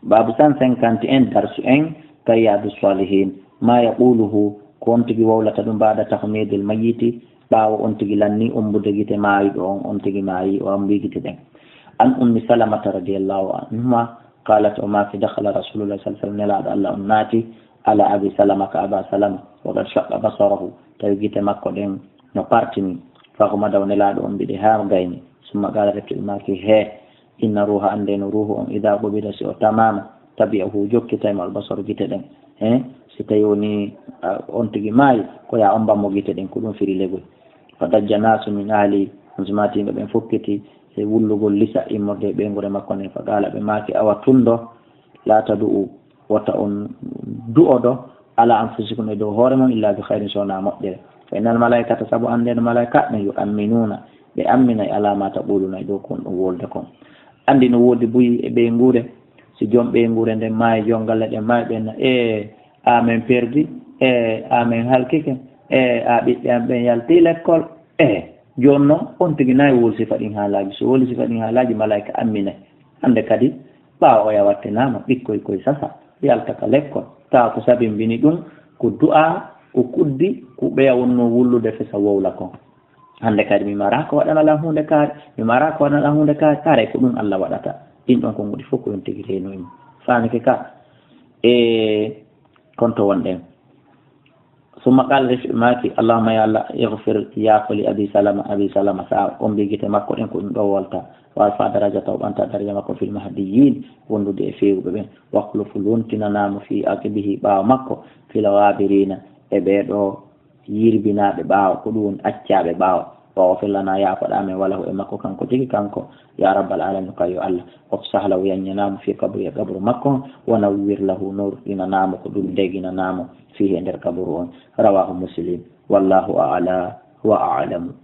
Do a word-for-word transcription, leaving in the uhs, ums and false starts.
Baabu cent cinquante et un, darsu en ka Riyadu Salihin. Ma yaquluhu, ko on tigi wowlata ɗum, ba'da tahmidil mayyiti, ɓaawo on tigi lanni ombude gite maayuɗo on, on tigi maayi, o ombi gite ɗen. An Ummi Salamata radiyallahu anhuma, qalat, o maaki, dakhala Rasulullah sallallahu alaihi wasallam, Nelaaɗo Allah on naati, ala Abi Salama, ka Aba Salama, wa qad shaqqa basarahu, tawi gite makko ɗen no partini, fa ghumida, o Nelaaɗo on mbiɗe haa gayni, summa qala, refti o maaki, he, inna ruha, annde no ruhu on, idha qubida, si o tamaama, tabi'ahu, jokkitay mo, al basaru, gite ɗen. He, si tawi woni, a, on tigi maayi, ko ya omban mo gite ɗen, ko ɗum firi legoy. Fa dajja nasu min ahli, on sumatinɓe ɓen fokkiti e wullugol lisa immorde e ɓeynguure makko nden. Fa qala, ɓe maaki, awa tundo, la tadu'u, wota on du'odo, ala anfusikum, e dow hoore mon, illa bi khairin, so wonaa moƴƴere. Fa innal malaikata, sabu annde no malaika ɓen, yu'amminuna, ɓe amminay, ala ma taquluna, e dow kon ɗum wolde kon. Anndi no woodi buy e ɓeynguure, si joom ɓeynguure nden maayi, joom galle ɗen maayi, ɓen na, e amen perdi, e amen halkike, e a ɓiɓɓe am ɓen yalti lekkol. E jooni non, on tigi nay woli sifa ɗin haalaaji. So woli sifa ɗin haalaaji, malaika amminay. Hannde kadi, ɓaawo o yawattinaama, ɓikkoy koy sasa, yalta ka lekkol. Tawa ko sabimbini ɗum, ko du'a, ko kuddi, ko ɓeya wonno wullude fesa wowla kon. Hannde kadi mi mara ko waɗana lan huunde kaari, mi mara ko waɗana lan huunde kaari, haray ko ɗum Allah waɗata. Ɗin ɗon konguɗi fof ko on tigi reenoyi mo. Faamike ka? E konto wonɗen. Summa qala, refi maaki, Allahumma, ya Allah, ighfir, yaafo li Abi Salama, Abi Salama, sa ombi gite makko ɗen ko ɗum ɗo wolta. Warfa darajata, o ɓanta daraja makko fil mahdiyyin, wondude e feewuɓe ɓen. Wakhlufu, lontinanamo fi aqibihi, ɓaawo makko, fil ghabirina, e ɓee ɗo yirbinaaɓe ɓaawo, ko ɗum woni accaaɓe ɓaawo. Wa ghfir lana, yaafoɗa men, wa lahu, e makko kanko tigi kanko, ya rabbal alamin, ko yo Allah. Wafsah lahu, yanñanamo, fi qabri, e qabru makko on, wa nawwir lahu nur, ɗinanamo, ko ɗum deginanamo, fihi, e nder qabru on. Rawahu Muslim. Wallahu a'la wa a'lamu.